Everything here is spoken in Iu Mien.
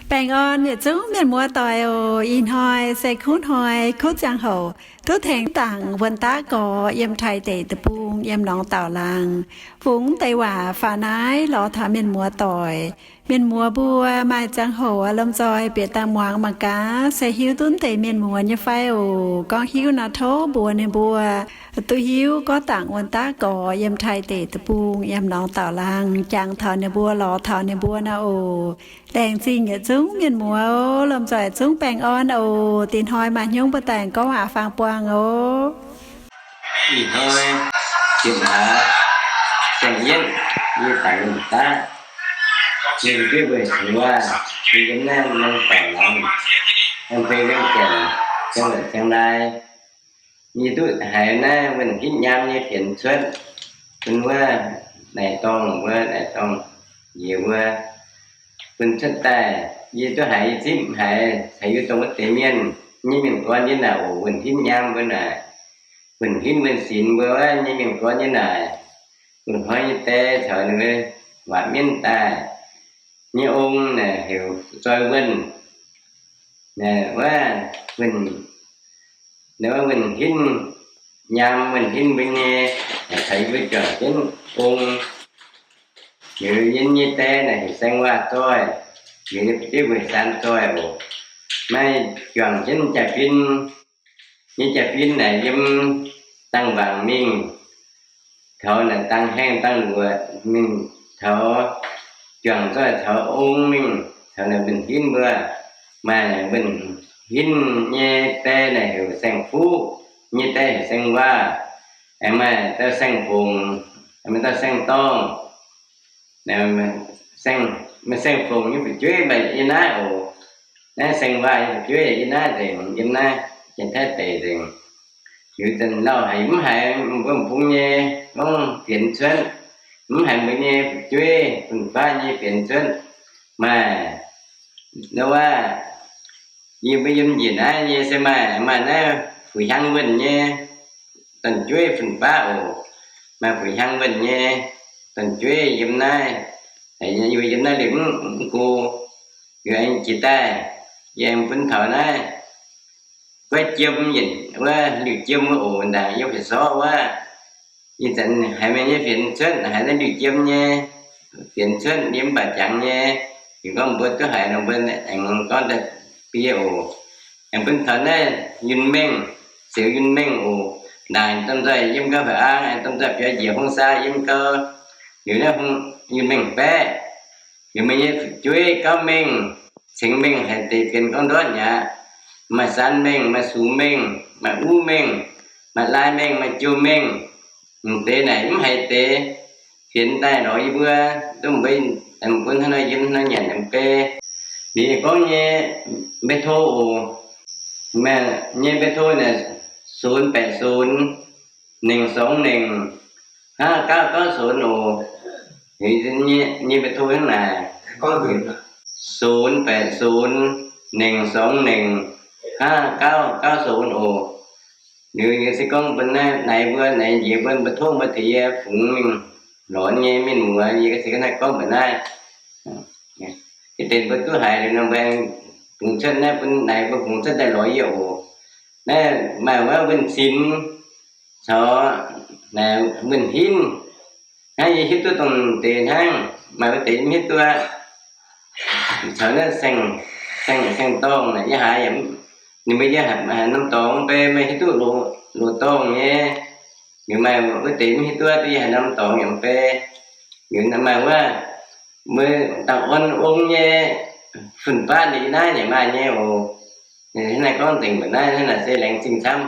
Baengh orn yietc zungv mienh muoz doic oc. Ih hnoi se kuv hnoi kuv ziangh hoc duqv tengx dangc Wuonh Daqv Gorx yiem Taiv deic-bung yiem Norngv Daauh Laangz. Fungx deix waac faaux naaiv lorz taux mienh muoz doic. Mienh muoz mbuo maaih ziangh hoc lomh nzoih bieqc daaih muangx mangc gaax, se hiuv duqv deix mienh muoz nyei fai oc. Gorngv hiuv nor tov mbuox ninh mbuo duqv hiuv gorngv dangc Wuonh Daqv Gorx yiem Taiv deic-bung yiem Norngv Daauh Laangz, jangx taux ninh mbuo, lorz taux ninh mbuo nor oc. Laengz zingh yietc zungv mienh muoz oc. Lomh nzoih zungv baengh orn oc. Dingc hnoi maaih hnyouv mbuo daaih gorngv waac-faang buangh oc. Ih hnoi, ziepc hlaax, saeng-yietv, yie daic wuonh daav, yie duqv mbuo cingx waac, yie yiem naaiv Norngv Daauh Laangz, อำเภอเวียงแก่น จังหวัดเชียงราย. Yie duqv haiz naaiv wuonh hitv nyaam nyei fienx cuotv, bun wuov naaic dorngh, wuov naaic dorngh njiec wuov, bun cuotv daaih. Yie duqv haiz, yie zipv haiz caux yie dongh wuov deix mienh nyei mienh gorn nyei naaic oc, wuonh hitv nyaam mbuo naaic, wuonh hitv wuonh sinx mbuo wuov nyei mienh gorn nyei naaic, wuonh hnoi nyei die caux ninh mbuo waac mienv daaih nyei ong naaic heuc Zoi Wuonh. Naaic wuov, wuonh, naaic wuov wuonh hinv nyaam, wuonh hinv mbuo nyei, naaic caux yie mbuo juangc jienv ong. Liuz yie nyei die naaic heuc Saeng Waac Zoih, liuz yie mbuo Wuonh Saan Zoih oc. Maaih juangc jienv jaa-fin, nyei jaa-fin naaic yiem dangh wangc mingh, taux naaic dangh haengh dangh luoqc mingh, taux juangc zoih taux ong mingh, taux naaic wuonh hinv mbuo. Maaih wuonh hinv nyei die naaic heuc Saeng Fuqv, nyei die heuc Saeng Waac. Aengx maaih dauh Saeng Fongc, maaih dauh Saeng Dorngh. Saeng, maaih Saeng Fongc nyei fu'jueiv mbaih yie naaiv oc. Naaiv Saeng Waac nyei fu'jueiv yie naaiv nzengc, yiem naaiv Janx-Taiv deic nzengc. Liuz zanc lauh haic mv haiz mbuo m'bung nyei gorngv fienx cuotv, mv haiz mbuo nyei fu'jueiv fun-faqv nyei fienx cuotv. Maaih, ndau wuov, yie mbuo yiem njiec naaiv nyei se maaih, maaih naaiv Fu-Hiaang Wuonh nyei dorn-jueiv fun-faqv oc. Maaih Fu-Hiaang Wuonh nyei dorn-jueiv yiem naaiv, yie mbuo yiem naaiv liuz mv go, liuz aengx jiex daaih, yie aengx bun taux naaiv Guaiv Jiem yietc wuov, Liuh Jiem wuov oc, ndaangc yie fai sorv wuov. Ih zanc haiz meih nyei fienx cuotv, haiz naaiv Liuh Jiem nyei fienx cuotv, yie mv baac jangx nyei. Yie gorngv mbuo duqv haiz nor mbuo aengx gorngv daaih bie oc. Aengx bun taux naaiv Yunh Mengh, Seux Yunh Mengh oc. Ndaangc domh nzoih yiem gau fai aqv, domh nzoih biaux njiec hungh saa yiem gau. Liuz naaiv Yunh Mengh Baeqv, liuz meih nyei fu'jueiv Gauv Mengh, Ceng Mengh haiz deix fienx gorngv ndortv mi'aqv. Maaih Saan Mengh, maaih Sux Mengh, maaih Uv Mengh, maaih Lai Mengh, maaih Jiu Mengh. M'deix naaic mv haiz deix fienx daaih lorz yie mbuo, duqv mbuo, mbuo hnangv nor yiem hnangv nyanc yaac mv bei. Liuz gorngv nyei mbe to oc. Meih nyei mbe to naaicศูนย์แปดศูนย์ หนึ่งสองหนึ่ง ห้าเก้าเก้าศูนย์ oc. Nyei mbe to hnangv naaic, ศูนย์แปดศูนย์ หนึ่งสองหนึ่ง ห้าเก้าเก้าศูนย์ oc. Liuz yie se gorngv mbuo naaiv naaic mbuo naaic njiec mbuo mbe to mbuo tengx yie fungx mingh lorz nyei mienh muoz, yie se gorngv naaiv gorngv mbuox naaiv. Ih deix mbuo duqv haiz liuz nor mbuo fungx cuotv naaiv bun naaic mbuo fungx cuotv daaih lorz yie oc. Naaiv maaih wuov wuonh sinx caux wuonh hinv hnangv, yie hiuv duqv dongh deix hnangv, maaih wuov deix mv hiuv duqv. Caux naaiv saeng, saeng dorngh naaic yie haiz yaac, ninh mbuo yie haiz norm dorngx mv bei, maaih hiuv duqv loz dorngh nyei. Liuz maaih wuov deix mv hiuv duqv, duqv yie haiz norm dorngx yaac mv bei. Liuz maaih wuov, mbuo dangh orn ong nyei fun-faqv liuz naaiv yaac maaih nyei oc. Hnangv naaiv gorngv nzengc mbuoqc naaiv, hnangv naaic se laengz zingh camv.